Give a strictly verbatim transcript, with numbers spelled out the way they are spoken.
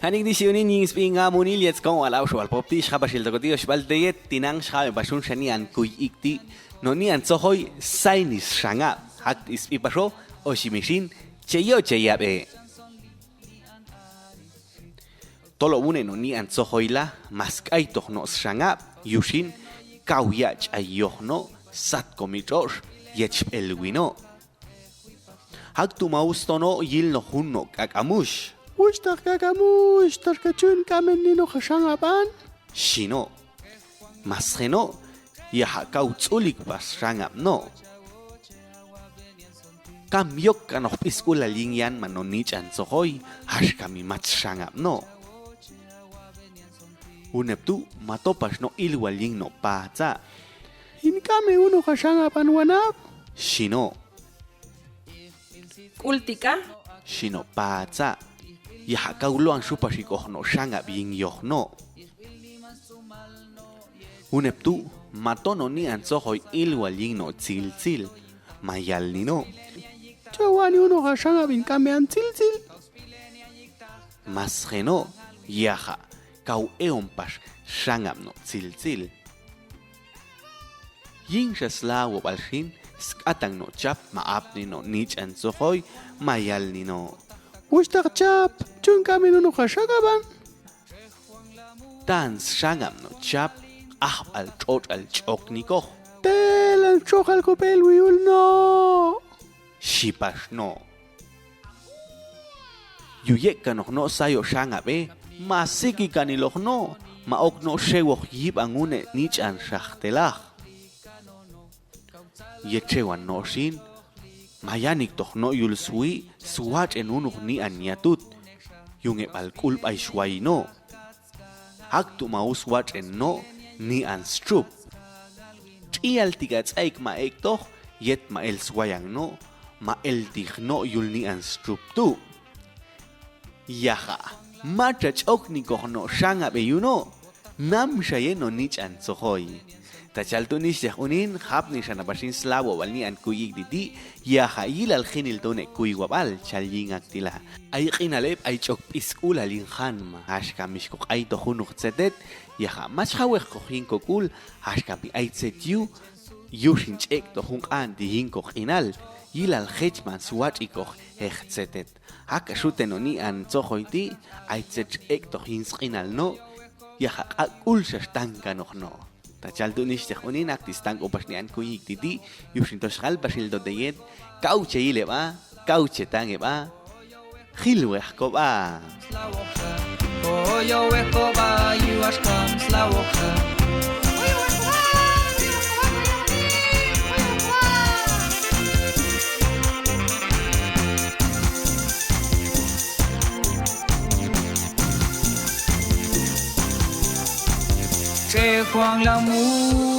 Anik di si unin yin spi ngamuni liat skong wal aus wal pop ti, syahabat sil toko ti, osbal deyet tinang syahabat pasun sanian kuy ikti, no nian sohoi sainis sangap, hak ispi paso, osi misin, ceyo ceyap e. Tolo une no nian sohoi la, mas kai toh no sangap, yusin, kau ya cai yoh no, sat komi tros, yet spel wino. Hak tu maus tono yil no hun no kakamus. Wis tak kakamus, tak kacun kamen ni no kasangapan. Sino. Mas heno, ya hak kau culik pas sangap no. Kam yok kanoh pis ula ling yan mano ni can sohoi, has kami mat sangap no. Unep tu, mato pas no il waling no paca. In kame uno kasangapan wanap. Sino. Kultika. Sino paca. Ya hak kau luang supa sikoh no sangap ying yoh no. Unep tu, mato no nian sohoi il waling no cil-cil. Mayal ni no. Cowa ni uno kasangap in kame an cil-cil. Mas heno, ya hak kau eom pas sangap no cil-cil. Ying sa slawo balsin, skatang no cap, maap ni no ni can sohoi, mayal ni no. Wis tak cap, cun kami no no kasangapan. Tan sangap no cap, ah bal totral cok ni koh. Telan cokal ko pel wiul no. Sipas no. Yuyek kanoh no sayo sangap e, masiki kaniloh no, maok no sewoh yip angune ni can sah telah. Ye cewan no sin, mayanik toh no yul sui, suwacen unuh ni an nyatut. Yunge bal kul bai suwai no. Hak tu maus wacen no, ni an strup. Cial tiga caik maek toh, yet mael suwayang no, mael tih no yul ni an strup tu. Yaha, maca cok ni koh no sangap e yu no, nam saye no ni can sohoi. Tacal tu ni sejak unin, hap ni sana pasin slawo bal ni an kuik didi, yaha yilal khinil tu nek kui wabal, cal yingak tila. Ai qinal ep, ai cok pis ula ling khan ma, has kamis kok ai toh hunuh cetet, yaha mas haweh koh hingko kul, has kami ai cet yu, yu sin cek toh hung kan di hingko qinal, yilal khej man suwat ikoh heh cetet. Haka sute no ni an sohoi ti, ai cet ek toh hins qinal no, yaha kak ul sas tangka noh no. Tacal tu ni sejak unin ak ti stang ko pas ni an kuik didi, yu sin tos hal pasil do deyet, kau ce ile ba, kau ce tange ba, hil weh ko ba. Chehuang lamu.